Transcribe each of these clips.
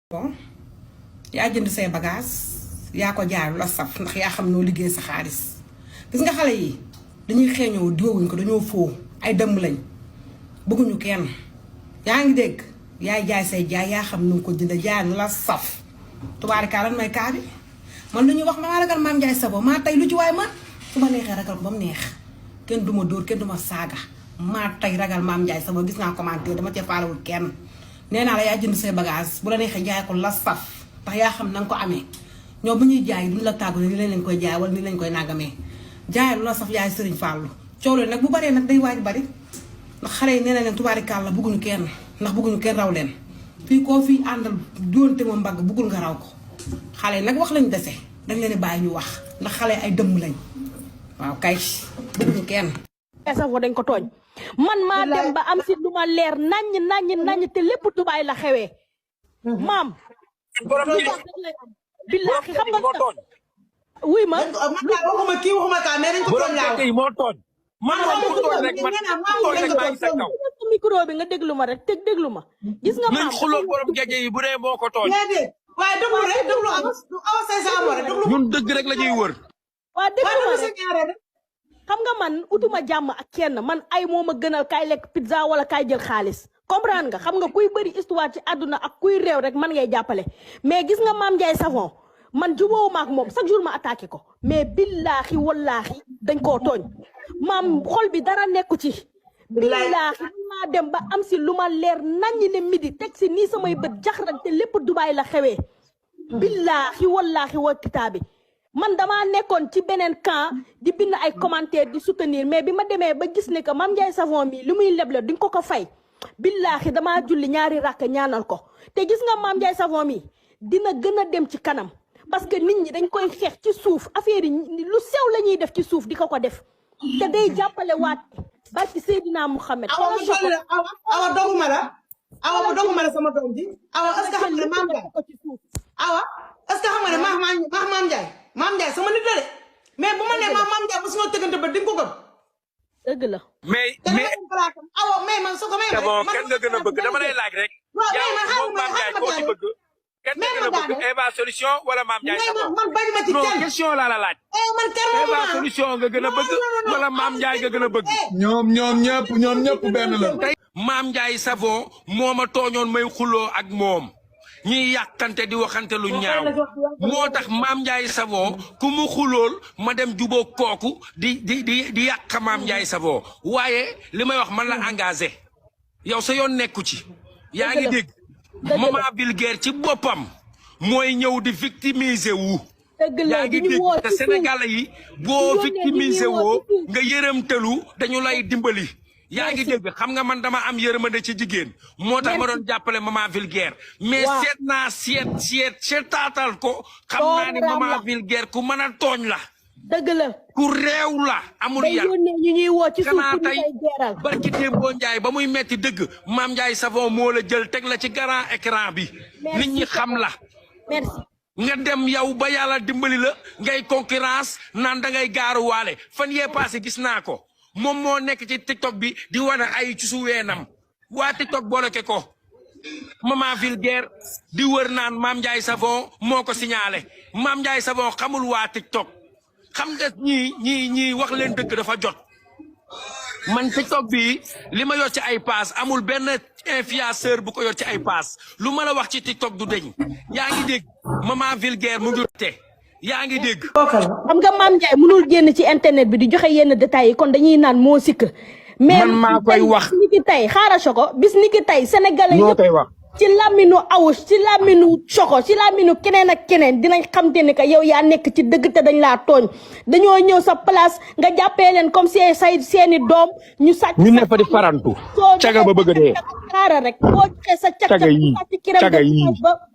bon yaa jënd say bagage yaa ko jaay la saf ndax yaa xam noo liggéey sa xaalis gis nga xale yi dañuy xeeñoo diwowuñ ko dañoo foo ay dëmm lañ bëgguñu kenn yaa ngi dégg yaay jaay say jaay yaa xam nu ko jënd jaay nu la saf tubaarika lan may kaa bi man lu ñuy wax maa ragal maam Njaay Savon maa tey lu ci waay man su ma neexee ragal ko ba mu neex kenn du ma dóor kenn du ma saaga maa tey ragal maam Njaay Savon gis naa commentaire dama cee faalewul kenn nee naa la yaa jënd say bagage bu la neexee jaay ko la saf ndax yaa xam na nga ko amee ñoom bu ñuy jaay duñ la tàggu ne ni lañ koy jaay wala ni lañ koy nàggamee jaay lu la saf yaay Sëriñ Fàllu coow loolu nag bu baree nag day waaj bari ndax xale yi nee na leen tubaarikàlla bëgguñu kenn ndax bëgguñu kenn raw leen fii koo fii àndal doonte moom mbagg bëggul nga raw ko xale yi nag wax lañu dese dañ leen di bàyyi ñu wax ndax xale ay dëmm lañ waaw kay bëgguñu kenn. Savon dañ ko tooñ man maa dem ba am si lu ma leer naññ te lépp Dubaay la xewee maam. billaahi xam nga wuy ma. waxuma kii waxuma kaa mais dañ ko tooñ laa wax moo tooñ. man tooñ rek man tooñ rek maa ngi sa kaw. micro bi nga déglu ma rek déglu ma. gis nga maam nañ xuloo borom géej yi bu dee moo ko tooñ. waaye déglu rek déglu awa say sa amoo rek déglu. ñun dëgg rek la ñuy wër. waa déglu ma rek xam nga man utuma jàmm ak kenn man ay moo ma gënal kaay lekk pizza wala kaay jël xaalis comprendre nga xam nga kuy bëri histoire ci àdduna ak kuy réew rek man ngay jàppale mais gis nga maam Njaay Savon man jubóowu ma ak moom chaque jour ma attaqué ko mais billaahi wallaahi dañ koo tooñ maam xol bi dara nekku ci billaahi maa dem ba am si lu ma leer naññi ne midi teg si nii samay bët jaxran te lépp Dubaay la xewee billaahi wallaahi wa kitaabi man damaa nekkoon ci beneen camp di bind ay commentaire di soutenir mais bi ma demee ba gis ne que Mame Ndiaye Savon mi li muy leble duñ ko fay billaahi damaa julli ñaari rakk ñaanal ko te gis nga Mame Ndiaye Savon mi dina gën a dem ci kanam parce que nit ñi dañ koy xeex ci suuf affaire yi lu sew la ñuy def ci suuf di ko def te day jàppale waat barki Seydina Mouhamed. awa doguma la sama doom ji awa est-ce que xam nga ne Mame Ndiaye awa est-ce que xam nga ne Mame Ndiaye Mame Ndiaye sama nit la de mais bu ma nee Mame Ndiaye ba suñu tëggante ba di nga ko gëm. dëgg la. mais awa mais man soo ko may. Savon kenn nga gën a bëgg dama lay laaj rek. waaw yow moom Mame Ndiaye koo ci bëgg. kenn nga gën a bëgg Eva Solution wala Mame Ndiaye Savon. man bañ ma ci kenn non question laa la laaj. man kenn Eva Solution nga gën a bëgg wala Mame Ndiaye nga gën a bëgg. ñoom ñëpp benn la. Mame Ndiaye Savon moo ma tooñoon may xuloo ak moom. ñiy yàqante di waxante lu ñaaw moo tax Mame Ndiaye Savon ku mu xulool ma dem jubóo kooku di yàq Mame Ndiaye Savon waaye li may wax man la engagé yow sa yoon nekku ci yaa ngi dégg maman vulgaire ci boppam mooy ñëw di victimiser wu yaa ngi dégg te Sénégalais yi boo victimiser woo nga yërëmtalu dañu lay dimbali yaa ngi dégg xam nga man dama am yërmande ci jigéen moo tax ma doon jàppale maman vulgaire mais seet naa seetaatal ko xam naa ni maman vulgaire ku mën a tooñ la dëgg la ku réew la amul yar ñu ñuy woo ci suuf kanaa tey barki Dembo Ndiaye ba muy metti dëgg Mame Ndiaye Savon moo la jël teg la ci grand écran bi nit ñi xam la merci nga dem yow ba yàlla dimbali la ngay concurrence naan da ngay gaaruwaale fan yee passé gis naa ko moom moo nekk ci TikTok bi di wane ay ci su weenam waa TikTok booleke ko maman vulgaire di wër naan Mame Ndiaye Savon moo ko signalé Mame Ndiaye Savon xamul waa TikTok xam nga ñii wax leen dëgg dafa jot man TikTok bi li ma yor ci ay pass amul benn influenceur bu ko yor ci ay pass lu ma la wax ci TikTok du deñ yaa ngi dégg maman vulgaire mu ngi te yaa ngi dégg. xam nga Mame Ndiaye mënul génn ci internet bi di joxe yenn détails yi kon dañuy naan moo sikk. mais man maa koy wax bis ni ki tey xaaral Choco bis ni ki tey sénégalais ñoo koy wax. ci laminu Awush ci laminu Choco ci laminu keneen ak keneen dinañ xamte ni que yow yaa nekk ci dëgg te dañ laa tooñ dañoo ñëw sa place nga jàppee leen comme si seeni doom ñu sàcc. ñu ne fa di farantu. caga ba bëgg a dee. xaaral rek boo joxee sa caga yi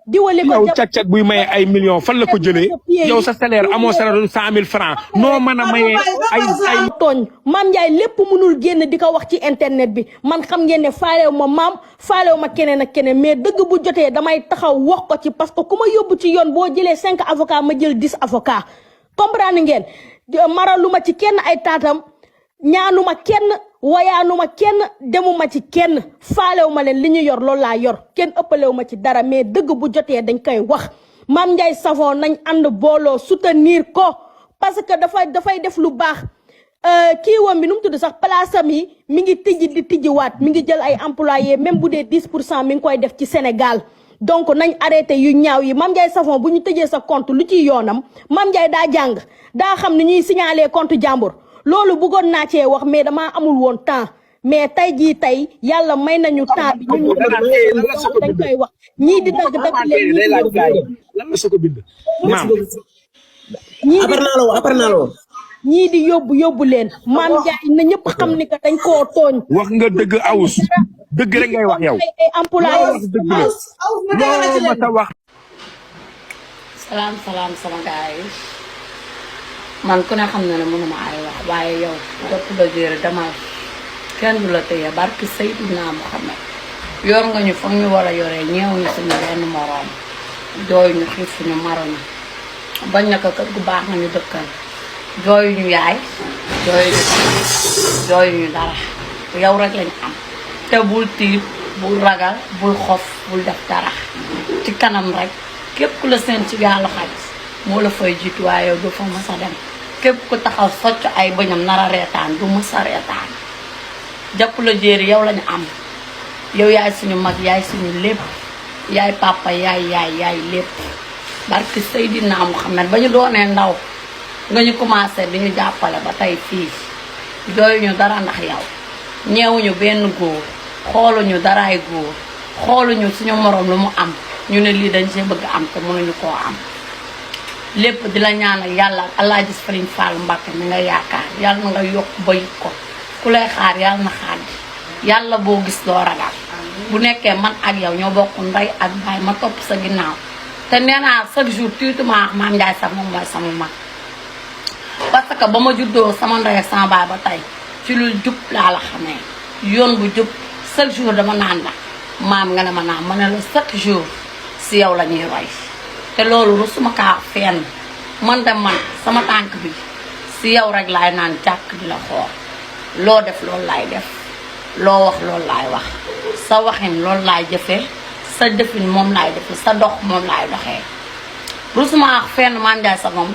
diwale ko yow cag-cag buy maye ay millions fan la ko jëlee yow sa salaire amoo salaire 100 000 francs noo mën a mayee ay tooñ Mame Ndiaye lépp mënul génn di ko wax ci internet bi man xam ngeen ne faalew ma maam faalew ma keneen ak keneen mais dëgg bu jotee damay taxaw wax ko ci parce que ku ma yóbbu ci yoon boo jëlee 5 avocats ma jël 10 avocats comprendre ngeen maraluma ci kenn ay taatam ñaanuma kenn wayaanuma kenn demuma ci kenn faalewuma leen li ñu yor loolu laa yor kenn ëppalewuma ci dara mais dëgg bu jotee dañ koy wax Mame Ndiaye Savon nañ ànd booloo soutenir ko parce que dafay def lu baax kii wam bi nu mu tudd sax place am yi mi ngi tijji di tijjiwaat mi ngi jël ay employés même bu dee 10% mi ngi koy def ci Sénégal donc nañ arrêté yu ñaaw yi Mame Ndiaye Savon bu ñu tëjee sa compte lu ci yoonam Mame Ndiaye daa jàng daa xam ni ñuy signaler compte jàmbur loolu bëggoon naa cee wax mais damaa amul woon temps mais tey jii tey yàlla may nañu temps bi ñun dañ koy wax ñii di dagg leen lan la soko bind ñii di yóbbu leen Mame Ndiaye na ñëpp xam ni que dañ koo tooñ wax nga dëgg awus dëgg rek ngay wax yow ay employés loo ma ta wax salaam sama gaay man ku ne xam na ne mënuma ay wax waaye yow dopp la jëre dama kenn du la téye barki Seydina Muhammad yor nga ñu foog ñu war a yoree ñeew ñu suñu benn moroom jooy ñu xiif ñu maroñu bañ na ko kër gu baax nga ñu dëkkal jooyu ñu yaay jooyu ñu dara yow rek lañ am te bul tiit bul ragal bul xof bul def dara ci kanam rek képp ku la seen ci gaalu xaj moo la fay jiitu waaye yow du fa mës a dem képp ku taxaw socc ay bëñam nara reetaan du mës a reetaan jàpp la jéeri yow lañu am yow yaay suñu mag yaay suñu lépp yaay papa yaay lépp barki Seydina Muhammad ba ñu doonee ndaw nga ñu commencé di ñu jàppale ba tey fii jooyuñu dara ndax yow ñeewuñu benn góor xooluñu daraay góor xooluñu suñu morom lu mu am ñu ne lii dañ see bëgg am te mënuñu koo am lépp di la ñaanal yàlla ak Alaaji Sëriñ Fall Mbàkke mi nga yaakaar yàlla na nga yokk ba yëg ko ku lay xaar yàlla na xaar yàlla boo gis loo ragal bu nekkee man ak yow ñoo bokk ndey ak baay ma topp sa ginnaaw te nee naa chaque jour tuutima Mame Ndiaye Savon mooy sama mag parce que ba ma juddoo sama ndey ak sama baay ba tey ci lu jub laa la xamee yoon bu jub chaque jour dama naan la maam nga ne ma naan ma ne la chaque jour si yow la ñuy roy te loolu rusuma kaa fenn man de man sama tànk bi si yow rek laay naan jàkk di la xool loo def loolu laay def loo wax loolu laay wax sa waxin loolu laay jëfee sa defin moom laay defee sa dox moom laay doxee rusuma fenn Mame Ndiaye Savon